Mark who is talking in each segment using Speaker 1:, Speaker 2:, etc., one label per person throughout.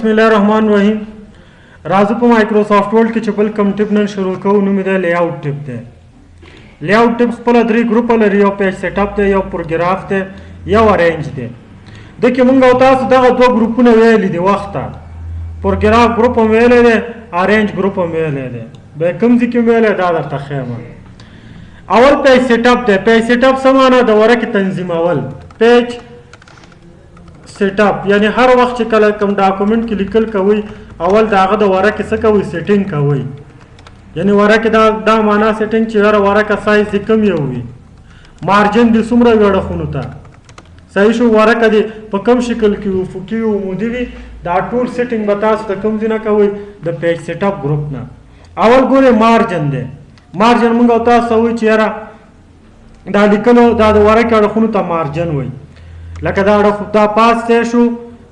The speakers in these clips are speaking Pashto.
Speaker 1: بسم الله الرحمن الرحیم. راځو په مایکروسافټ ورډ کې چې بل کوم tab نن شروع کوو، نوم یې دی layout tab دی. layout tab خپله درې ګروپه لري، یو page setup دی، یو paragraph دی، یو arrange دی. د کې مونږ او تاسو دغه دوه ګروپونه ویلي دي وخته. paragraph group هم ویلی دی، arrange group هم ویلی دی. بیا کوم ځای کې هم ویلی دا درته ښیم. اول page setup دی. page setup څه معنا؟ د ورقې تنظیمول. page setup یعنی هر وخت چې کله کوم document کې لیکل کوئ، اول د هغه د ورقې څه کوئ؟ setting کوئ. یعنی ورقې دا معنا setting چې یاره ورقه سایز دې کم یو وي، margin دې څومره وي اړخونو ته، صحیح شو، ورقه دې په کوم شکل کې وي، افقي وي، عمودي وي، دا ټول setting به تاسو د کوم ځای نه کوئ؟ د page setup group نه. اول ګورئ margin دی. margin مونږ او تاسو وایو چې یاره دا لیکلو دا د ورقې اړخونو ته margin وایي. لکه دا اړخ دا پاس ځای شو،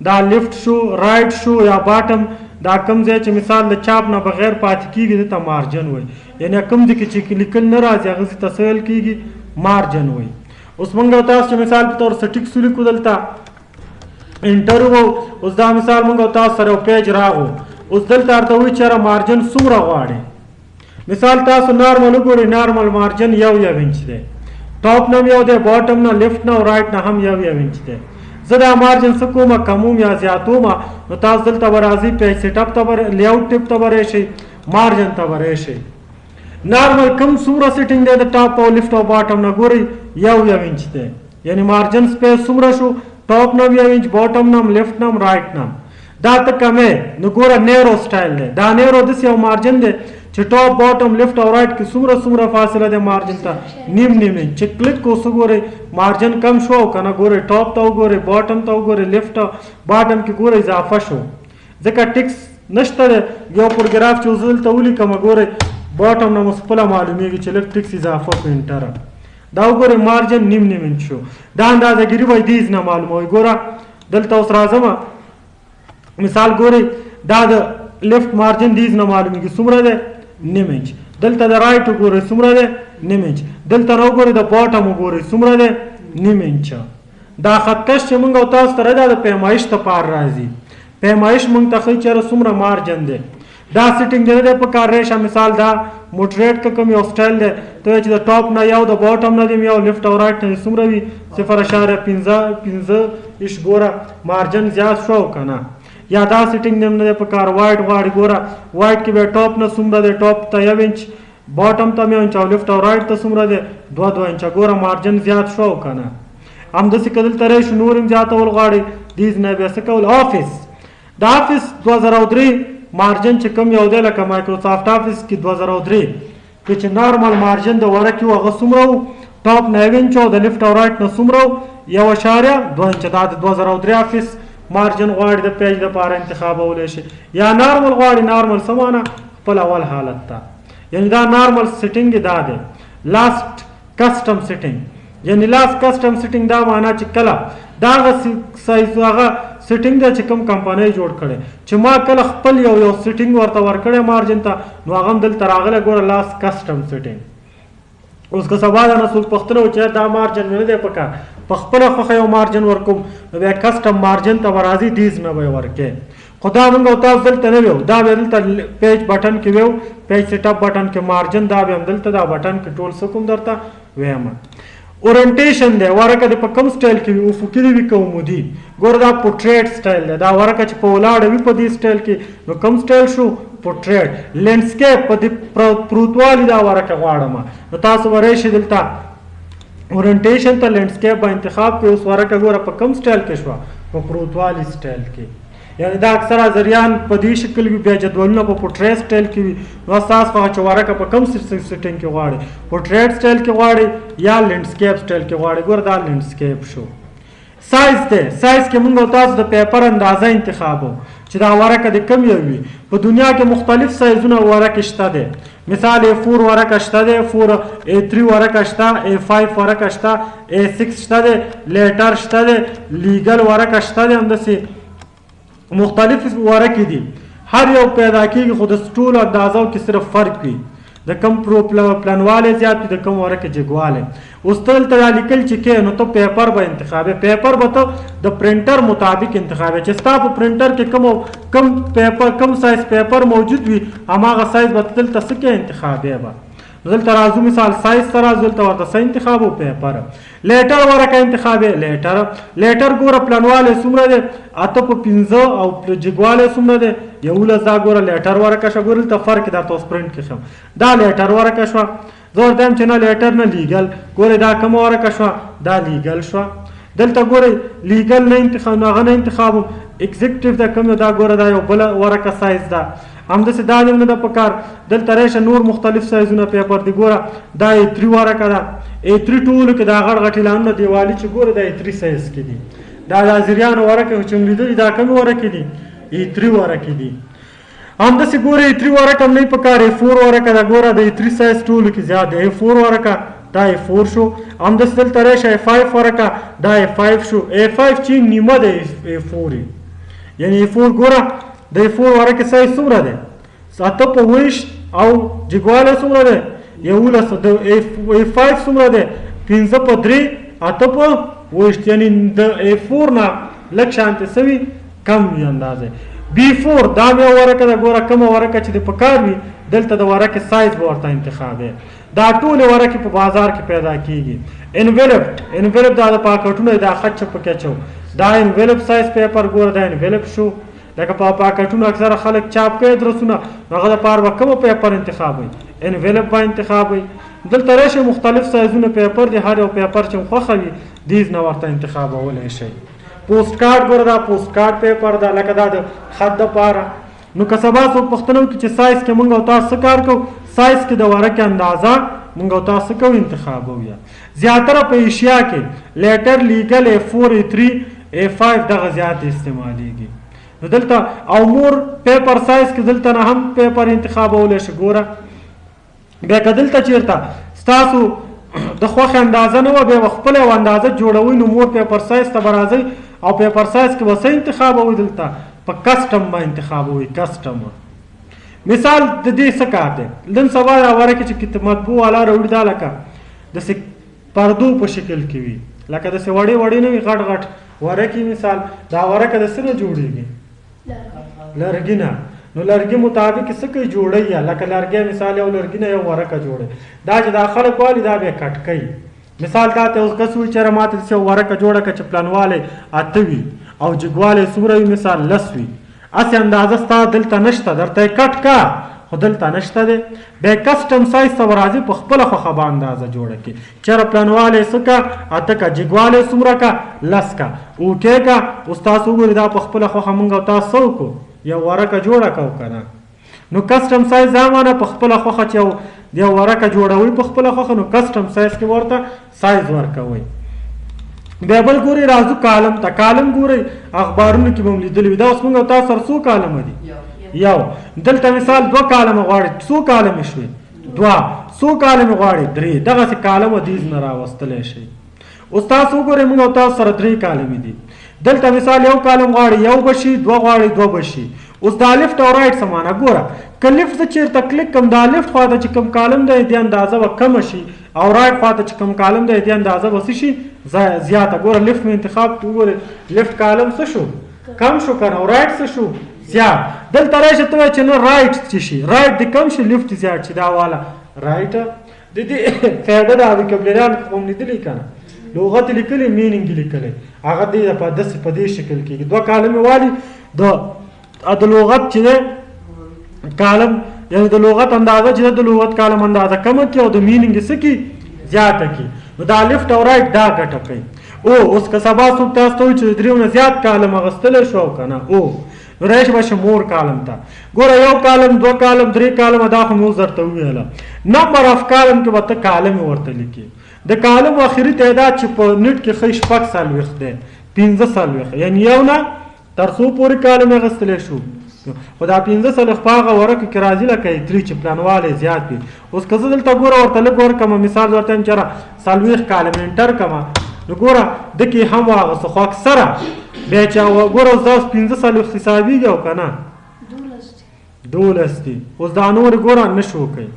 Speaker 1: دا left شو، right شو یا bottom، دا کوم ځای چې مثال د چاپ نه بغیر پاتې کېږي دې ته margin وایي. یعنی کوم ځای کې چې لیکل نه راځي هغه ځای ته څه ویل کېږي؟ margin وایي. اوس مونږ او تاسو چې مثال په طور څه ټیکس ولیکو، دلته enter وو. اوس دا مثال مونږ او تاسو سره یو page راغو، اوس دلته ورته وایي چې یاره margin څومره غواړي. مثال تاسو normal وګورئ، normal margin یو یو انچ دی، top نه یو دی، bottom نه، left نه او right نه هم یو یو انچ دی. زه دا margin څه کوم، کموم یا زیاتوم، نو تاسو دلته به راځئ page setup ته به، layout tab ته به راشئ، margin ته به راشئ. نارمل کم څومره setting دی د top او left او bottom نه ګورئ یو یو انچ دی. یعنی margin space څومره شو؟ top نه یو انچ، bottom نه، left نه، right نه. دا ته کمې نو ګوره narrow style دی. دا narrow داسې یو margin دی چې top، bottom، left او right کې څومره څومره فاصله ده margin ته؟ نیم نیم انچ. چې کلیک کو څه ګورئ margin کم شو او که نه؟ ګورئ top ته وګورئ، bottom ته وګورئ، left bottom کې ګورئ اضافه شو، ځکه ټیکس نشته دی. یو paragraph چې زه دلته ولیکم ګورئ bottom نه مو خپله معلومیږي چې لږ ټیکس اضافه کړو enter. دا وګورئ margin نیم نیم انچ شو. دا اندازه ګیري به دې نه معلوموي. ګوره دلته اوس راځم، مثال ګورئ دا د left margin دیز نه معلومیږي څومره دی؟ نیم انچ. دلته د right وګورئ څومره دی؟ نیم انچ. دلته نه وګورئ د bottom وګورئ څومره دی؟ نیم انچ. دا خطکش چې مونږ او تاسو ته دا د پیمایش لپاره راځي. پیمایش مونږ ته ښیي چې یاره څومره margin دی. دا setting دی نه دی په کار ریشه. مثال دا moderate که کوم یو سټایل دی، ته وایې چې د top نه یو، د bottom نه دی یو، left او right نه څومره وي؟ 0.55 ایش. ګوره margin زیات شو او که نه؟ یا دا setting دی نه دی په کار. wide غواړي، ګوره wide کې بیا top نه څومره دی؟ top ته یو انچ، bottom ته یو انچ او left او right ته څومره دی؟ دوه دوه انچه. ګوره margin زیات شو او که نه؟ همداسې که دلته راشو نور هم زیاتول غواړي، دې نه بیا څه کول؟ Office، د Office 2003 margin چې کوم یو دی، لکه Microsoft Office کې 2003 کې چې normal margin د ورقې و هغه څومره و؟ top نه یو انچ او د left او right نه څومره و؟ 1.2 انچ. دا د 2003 Office margin غواړي د page دپاره انتخابولی شي. یا نارمل غواړي، نارمل څه معنا؟ خپل اول حالت ته. یعنی دا normal setting دا دی. last custom setting، یعنی last custom setting دا معنا چې کله دا هغه سایز هغه setting دی چې کوم کمپنۍ جوړ کړي، چې ما کله خپل یو یو setting ورته ورکړی margin ته، نو هغه هم دلته راغلی. ګوره last custom setting. اوس که سبا دا نه څوک پوښتنه وکړي چې دا margin مې نه دی پکار، په خپله خوښه یو margin ورکوم، نو بیا custom margin ته به راځي، دیز نه به یې ورکې. خو دا مونږ او تاسو دلته نه ویو، دا بیا دلته page button کې ویو، page setup button کې margin، دا بیا هم دلته دا بټن کې ټول څه کوم درته ویم. orientation دی، ورقه دې په کوم سټایل کې وي، افقي دې وي که عمودي؟ ګوره دا portrait style دی. دا ورقه چې په ولاړه وي په دې سټایل کې، نو کوم سټایل شو؟ portrait. landscape په دې پروتوالي دا ورقه غواړم، نو تاسو به راشئ دلته orientation ته، landscape به انتخاب کړئ. اوس ورقه ګوره په کوم سټایل کې شوه؟ په پروتوالي سټایل کې. یعنی دا اکثره ذریان په دې شکل وي، بیا جدولونه په portrait style کې وي. نو ستاسو خوښه چې ورقه په کوم setting کې غواړي، portrait style کې غواړي یا landscape style کې غواړي. ګوره دا landscape شو. سایز دی، سایز کې مونږ او تاسو د paper اندازه انتخابو چې دا ورقه د کوم یو وي. په دنیا کې مختلف سایزونه ورقې شته دی. مثال A4 ورقه شته دی، A3 ورقه شته، A5 ورقه شته، A6 شته دی، letter شته دی، legal ورقه شته دی. همداسې مختلف ورقې دي، هر یو پیدا کېږي، خو د ټولو اندازو کې صرف فرق وي. د کم پرو پلنوالی زیات وي، د کم ورقې جګوالی. اوس ته دلته دا لیکل چې کې نو ته paper به انتخابې، paper به ته د پرنټر مطابق انتخابې چې ستا په پرنټر کې کم paper کم size paper موجود وي هماغه سایز به ته دلته څه کې انتخابې به. دلته راځو مثال سایز ته راځو، دلته ورته څه انتخابو paper. letter ورقه انتخابې، letter ګوره پلنوالی څومره دی 8 په 5 او جګوالی څومره دی 11. دا ګوره letter ورقه شوه، ګوره دلته فرق درته اوس پرنټ کې ښیم. دا letter ورقه شوه، زه ورته وایم چې نه letter نه legal، ګورئ دا کومه ورقه شوه، دا legal شوه. دلته ګورئ legal نه انتخاب، هغه نه انتخابوم، executive ده کوم، دا ګوره دا یو بله ورقه سایز ده. همداسې دا دې نه ده پکار. دلته راشه نور مختلف سایزونه paper دي، ګوره دا A3 ورقه ده، A3 ټولو کې دا غټ غټ اعلانونه دیوالي چې ګوره دا A3 size کې دي. دا د حاضریانو ورقې خو چې موږ لیدلي دا کومې ورقې دي، A3 ورقې دي. همداسې ګوره A3 ورقه هم نه پکار، A4 ورقه ده، ګوره د A3 size ټولو کې زیات دی، A4 ورقه دا A4 شو. همداسې دلته راشه A5 ورقه دا A5 شو، A5 چې نیمه ده A4، یعنی A4 ګوره د A4 ورقې سایز څومره دی 7 په 20 او جګوالی څومره دی 11، د A5 څومره دی 5 په 3 8 په 20، یعنی د A4 نه لږ شانتې څه وي کم وي اندازه. B4 دا یو ورقه ده، ګوره کومه ورقه چې د پکار وي دلته د ورقې سایز به ورته انتخابوي. دا ټولې ورقې په بازار کې پیدا کیږي. envelope دا د پاکټونو دا خط چې پکې اچو، دا envelope size paper ګوره دا envelope شو. لکه په پاکټونو اکثره خلک چاپ کوي درسونه، هغه دپاره به کومه paper انتخابوي، envelope به انتخابوي. دلته راشي مختلف سایزونه paper دي، هر یو paper چې خوښه وي دیز نه ورته انتخابولی شئ. پوسټ کارت ګوره دا پوسټ کارت paper ده، لکه دا د خط دپاره. نو که سبا څوک پوښتنه وکړي چې سایز کې مونږ او تاسو څه کار کوو، سایز کې د ورقې اندازه مونږ او تاسو کوو انتخابوو. زیاتره په ایشیا کې letter legal A4 A3 A5 دغه زیات استعمالیږي. نو دلته او more paper size کې دلته نه هم paper انتخابولی شي. ګوره بیا که دلته چېرته ستاسو د خوښې اندازه نه وه، بیا به خپله یوه اندازه جوړوئ، نو more paper size ته به راځئ او paper size کې به څه انتخابوئ، دلته په custom به انتخابوئ. custom مثال د دې څه کار دی، نن سبا دا ورقې چې مطبوع والا راوړي دا لکه داسې پردو په شکل کې وي، لکه داسې وړې وړې نه وي، غټ غټ ورقې. مثال دا ورقه د څه نه جوړېږي؟ لرګي نه. نو لرګي مطابق څه کوي جوړوي، لکه لرګی مثال یو لرګي نه یو ورقه جوړوي. دا چې دا خلک والي دا بیا کټ کوي. مثال تا ته اوس کس وویل چېرې ماته داسې یو ورقه جوړه کړه چې پلنوالی 8 وي او جګوالی څومره وي، مثال 10 وي، هسې اندازه ستا دلته نشته، درته یې کټ کا خو دلته نشته دی. بیا custom size ته به راځي په خپله خوښه به اندازه جوړه کړي، چېرې پلنوالی څه کا 8 کا، جګوالی څومره کا 10 کا، okay کا. اوس تاسو وګورئ دا په خپله خوښه مونږ او تاسو څه وکړو، یو ورقه جوړه کړو که نه. نو custom size دا معنی په خپله خوښه چې یو ورقه جوړوئ په خپله خوښه، نو custom size کې ورته سایز ورکوئ. بیا بل ګورئ راځو column ته. column ګورئ اخبارونو کې به مو لیدلي وي. دا اوس مونږ او تاسو سره څو کالمه دي؟ یو. دلته مثال 2 کالمه غواړي، څو کالمې شوې؟ 2. څو کالمې غواړي؟ 3. دغسې کالمه دیز نه راوستلی شئ. اوس تاسو وګورئ مونږ او تاسو سره 3 کالمې دي. دلته مثال یو کالم غواړي 1 به شي، 2 غواړي 2 به شي. اوس دا left او right څه معنا؟ ګوره که left زه چېرته کلیک کړم، دا left خواته چې کوم کالم دی دې اندازه به کمه شي، او right خواته چې کوم کالم دی دې اندازه به څه شي؟ زیاته. ګوره left مې انتخاب کړو، وګورئ left column څه شو؟ کم شو که نه، او right څه شو؟ زیات. دلته راشه ته وایې چې نه right څه شي، right دې کم شي left دې زیات شي. دا والا right د دې فایده ده. ویکبلریان خو هم لیدلي که نه، لغت یې لیکلی، meaning یې لیکلی، هغه دې په داسې په دې شکل کېږي. 2 کالمې والي د لغت چې دی کالم، یعنی د لغت اندازه چې ده د لغت کالم اندازه کمه کړي او د meaning یې څه کړي؟ زیاته کړي. نو دا left او right دا ګټه کوي. او اوس که سبا څوک تاسو ته وایي چې د 3 نه زیات کالم اخیستلی شو او که نه، او نو راشي به شي more column ته. ګوره یو کالم، 2 کالم، 3 کالم، دا خو مې اوس درته وویله. number of column کې به ته کالم ورته لیکې. د کالم اخري تعداد چې په نټ کې ښیي 46 دی، 45، یعنی یو نه تر څو پورې کالم اخیستلی شو. خو دا 45 په هغه ورقو کې راځي لکه A3 چې پلانوالی زیات وي. اوس که زه دلته ګوره ورته لږ ورکړم، مثال ورته وایم چې 40 کالم enter کړم، نو ګوره ده کې هم واغسته، خو اکثره بیا چې ګوره اوس دا اوس 45 حسابېږي او که نه؟ 12 دي. اوس دا نورې ګوره نه شو کوي.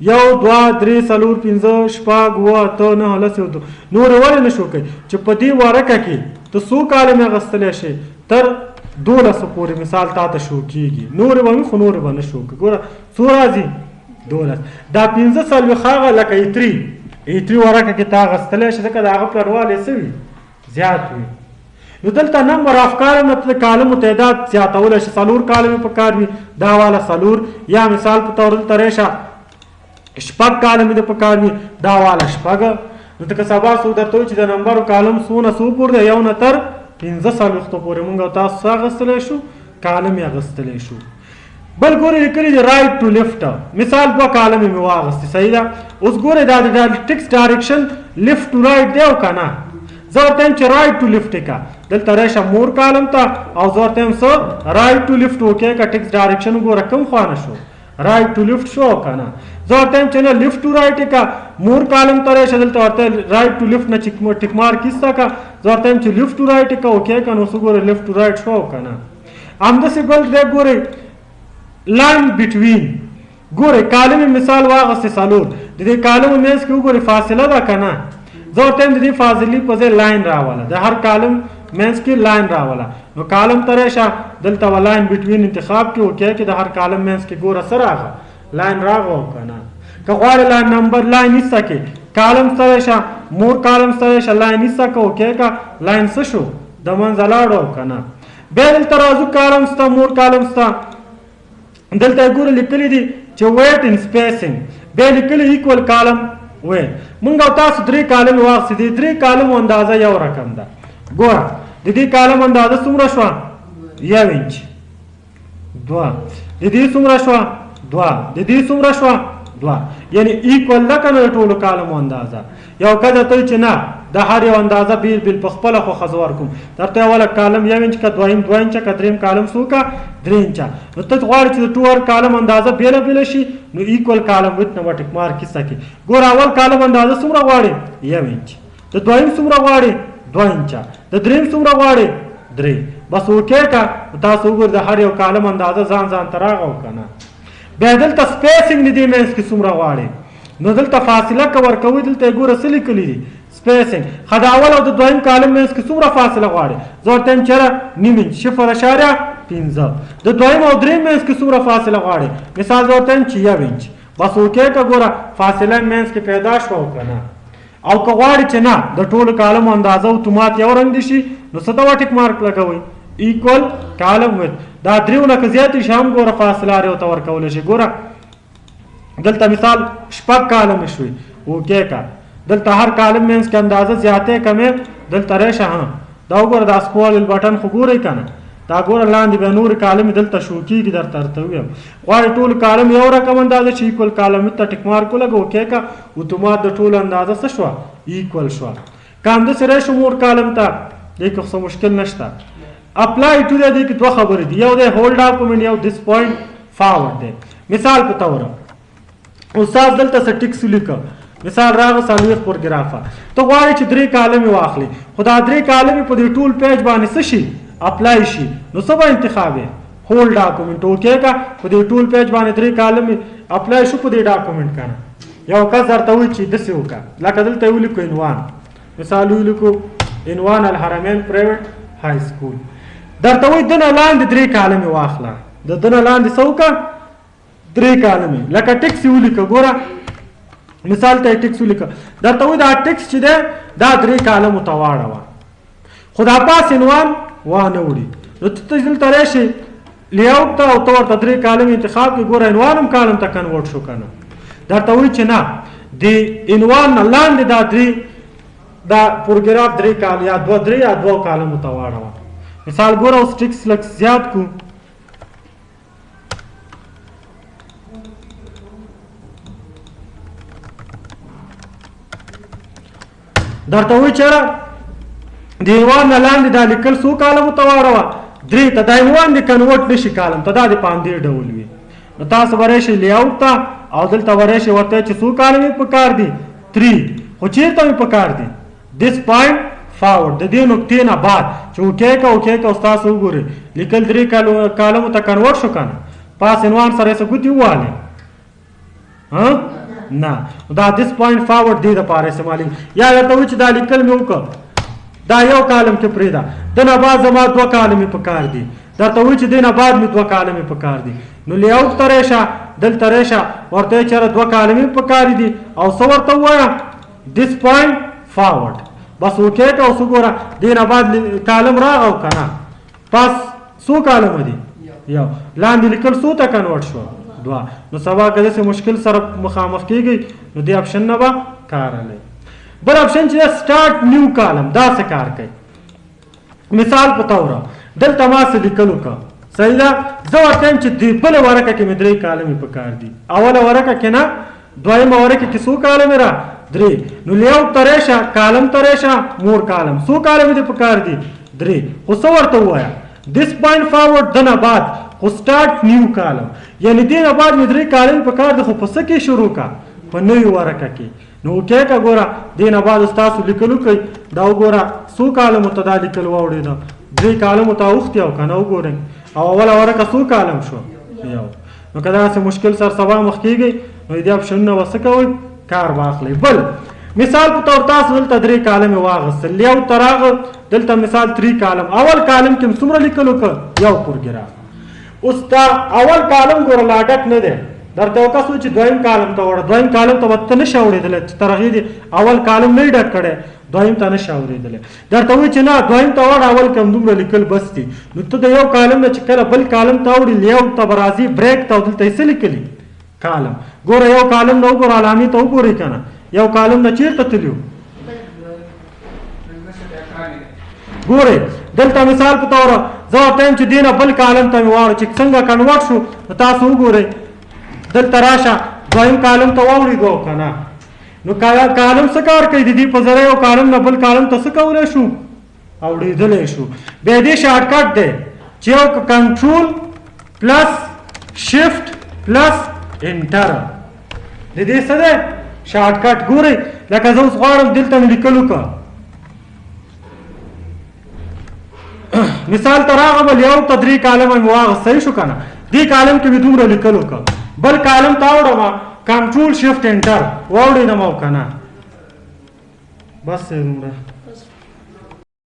Speaker 1: 1 2 3 4 5 6 7 8 9 10 11 نور ولې نه شو کوي چې په دې ورقه کې ته څو کالم اخیستلی شې؟ تر 12 پورې مثال تا ته شو کېږي، نورې به وي خو نورې به نه شو کوي. ګوره څو راځي؟ 12. دا 45 هغه لکه A3 ورقه کې تا اخیستلی شې، ځکه د هغه پلنوالی څه وي؟ زیات وي. نو دلته number of column نه ته د کالمو تعداد زیاتولی شې، 4 کالمې په کار وي، دا واله 4، یا مثال په طور دلته راشه 6 کالمې د په کار وي، دا واله 6. نو ته که سبا څوک درته وایي چې د نمبر کالم څو نه څو پورې دی؟ 1 نه تر 45 پورې مونږ او تاسو څه اخیستلی شو؟ کالم یې اخیستلی شو. بل ګورې لیکلي دي right to left، مثال 2 کالمې مې واخیستې، صحیح ده. اوس ګورې دا د text direction left to right دی او که نه؟ زه ورته وایم چې right to left یې که، دلته راشه more column ته او زه ورته وایم څه right to left okay که، text direction وګوره کوم خوا نه شو، right to left شو او که نه؟ زه ورته وایم چې نه left to right یې که، more column ته راشه، دلته ورته right to left نه tick mark ایسته که، زه ورته وایم چې left to right یې که okay که، نو اوس وګوره left to right شو او که نه؟ همداسې بل دی ګورې line between، ګورې کالم مثال واغستې 4، د دې کالمو منځ کې وګورې فاصله ده که نه؟ زه ورته وایم د دې فاصلې په ځای line راوله، د هر کالم منځ کې line راوله. نو کالم ته راشه، دلته به line between انتخاب کې okay کې د هر کالم منځ کې ګوره څه راغه؟ line راغه او که نه؟ که غواړې line number line ایسته کې کالم ته راشه، more column ته راشه، line ایسته که okay که، line څه شو؟ د منځه لاړو او که نه؟ بیا دلته راځو کالم سته، more column سته، دلته یې ګوره لیکلي دي چې width and spacing، بیا لیکلي equal column width. مونږ او تاسو 3 کالم واخیستې، دې 3 کالمو اندازه یو رقم ده. ګوره د دې کالم اندازه څومره شوه؟ 1 انچ. 2 د دې څومره شوه؟ 2 د دې څومره شوه؟ 2. یعنی equal ده که نه د ټولو کالمو اندازه؟ یو کده ته چې نه د هر یو اندازه بیل بیل په خپله خوښه زه ورکوم، درته اوله کالم 1 انچ که، دویم 2 انچه که، دریم کالم څو که؟ 3 انچه. نو ته غواړې چې د ټول هر کالم اندازه بېله بېله شي، نو equal column width نه به tick mark ایسته کړې. ګوره اول کالم اندازه څومره غواړې؟ 1 انچ. د دویم څومره غواړې؟ 2 انچه. د دریم څومره غواړې؟ 3. بس okay که، تاسو وګورئ د هر یو کالم اندازه ځان ځان ته راغه او که نه؟ بیا دلته spacing د دې منځ کې څومره غواړې؟ نو دلته فاصله که ورکوي، دلته یې ګوره څه لیکلي دي؟ spacing. ښه د اول او د دویم کالم منځ کې څومره فاصله غواړې؟ زه ورته وایم چېرې نیم انچ، 0.5. د دویم او دریم منځ کې څومره فاصله غواړې؟ مثال زه ورته وایم چې 1 انچ. بس okay که، ګوره فاصله منځ کې پیدا شوه او که نه؟ او که غواړې چې نه د ټولو کالمو اندازه اتومات یو رنګ دي شي، نو څه ته به tick mark لګوئ؟ equal column width. دا دریو نه که زیاتې شي هم ګوره فاصله هر یو ته ورکولی شي. ګوره دلته مثال 6 کالمې شوې، okay که، دلته هر کالم منځ کې اندازه زیاتې کمې، دلته راشه. ها دا وګوره دا scroll button خو ګورئ که نه؟ دا ګوره لاندې بیا نورې کالمې دلته شو کېږي، درته درته ووایم. غواړې ټول کالم یو رقم اندازه شي، equal column ته tick mark ولګوه، okay که، اتومات د ټولو اندازه څه شوه؟ equal شوه. که همداسې راشو more column ته، دې کې خو څه مشکل نشته. apply to دی، دې کې 2 خبرې دي، یو دی whole document، یو this point forward دی. مثال په طور استاد دلته څه ټیکس ولیکه، مثال راغی 40 پاراګرافه، ته غواړې چې 3 کالمې واخلې، خو دا 3 کالمې په دې ټول page باندې څه شي؟ apply شي. نو څه به انتخاب یې؟ whole document. okay که، په دې ټول page باندې 3 کالمې apply شو په دې document که نه؟ یو کس درته وایي چې داسې وکړه، لکه دلته یې ولیکو عنوان، مثال ولیکو عنوان الحرمین private high school، درته وایي دنه لاندې 3 کالمې واخله، د دنه لاندې څه وکړه؟ 3 کالمې، لکه ټیکس یې ولیکه. ګوره مثال ته یې ټیکس ولیکه، درته وایي دا ټیکس چې دی دا 3 کالمو ته واړوه، خو دا پاس عنوان وانه وړي. نو ته دلته راشې layout ته او ته ورته 3 کالم انتخاب کړې، ګوره عنوان هم کالم ته convert شو که نه؟ درته وایي چې نه، د عنوان نه لاندې دا 3 دا پاراګراف 3 کال یا 2 3 یا 2 کالمو ته واړوه. مثال ګوره اوس ټیکس لږ زیات کو، درته وایي چېرې د عنوان نه لاندې دا لیکل څو کالمو ته واړوه؟ 3 ته. دا عنوان دې convert نه شي کالم ته، دا دې په همدې ډول وي. نو تاسو به راشئ layout ته او دلته به راشئ ورته چې څو کالمې پکار دي؟ 3. خو چېرته مې پکار دي؟ this point forward، د دې نقطې نه بعد چې okay که، okay که، اوس تاسو وګورئ لیکل 3 کالمو ته convert شو که نه؟ پاس عنوان سره یې څه ګوتې ووهلې، ها؟ نه. دا this point forward دې دپاره استعمالېږي. یا درته وایي چې دا لیکل مې وکړه، دا یو کالم کې پرېږده، د نه بعد زما دوه کالمې پکار دي، درته وایي چې دې نه بعد مې دوه کالمې پکار دي، نو layout ته راشه، دلته راشه، ورته یې چېرې دوه کالمې پکار دي او څه ورته ووایه؟ this point forward. بس okay که اوس وګوره دې نه بعد کالم راغی او که نه؟ پس څو کالمه دي؟ یو. لاندې لیکل څو ته convert شو؟ دوه. نو سبا که داسې مشکل سره مخامخ کېږئ نو دې option نه به کار اخلئ. بل option چې start new column، دا څه کار کوي؟ مثال په طور دلته ما څه لیکل وکړه، صحیح ده، زه ورته وایم چې دې بله ورقه کې مې درې کالمې پکار دي، اوله ورقه کې نه، دویمه ورقه کې څو کالمې را؟ درې. نو layout ته راشه، column ته راشه، more column، څو کالمې دې پکار دي؟ درې. خو څه ورته ووایه؟ this point forward د نه بعد خو start new column، یعنی دې نه بعد مې درې کالمې پکار دي، خو په څه کې شروع کا؟ په نوې ورقه کې. نو okay که ګوره دې نه بعد ستاسو لیکل وکړئ، دا وګوره څو کالمو ته دا لیکل واوړېده؟ درې کالمو ته اوښتې او که نه؟ وګورئ. او اوله ورقه څو کالم شو؟ یو. نو که داسې مشکل سره سبا مخ کېږئ نو دې اپشنونه به څه کوئ؟ کار به اخلئ. بل مثال په طور تاسو دلته درې کالمې واخیستل، layout ته راغه، دلته مثال 3 کالم، اول کالم کې څومره لیکل وکړه؟ یو پروګراف. اوس دا اول کالم ګوره لا ډک نه دی، درته یو کس وایي چې دویم کالم ته وړه، دویم کالم ته به ته نه شې اوړېدلی چې تر هغې دې اول کالم نه ډک کړی، دویم ته نه شې اورېدلی. درته وایي چې نه دویم ته وړه، اول کم دومره لیکل بس دي. نو ته د یو کالم نه چې کله بل کالم ته اوړي، layout ته به راځي، break ته، او دلته یې څه لیکلي؟ کالم. ګوره یو کالم نه وګوره، علامې ته وګورئ که نه، یو کالم نه چېرته تللی؟ ګورئ دلته مثال په طور زه ورته وایم چې دې نه بل کالم ته مې واړو، چې څنګه convert شو نو تاسو وګورئ. دلته راشه دویم کالم ته واوړېدو او که نه؟ نو کالم څه کار کوي؟ د دې په ذریعه یو کالم نه بل کالم ته څه کولی شو؟ اوړېدلی شو. بیا دې shortcut دی چې یو control plus shift plus enter، د دې څه دی؟ shortcut. ګورئ لکه زه اوس غواړم دلته مې لیکل وکړه، مثال ته راغلم layout ته درې کالمه مې واخیست، صحیح شو که نه؟ دې کالم کې مې دومره لیکل وکړه، بل کالم ته اوړم، control shift enter واوړېدم او که نه؟ بس دومره.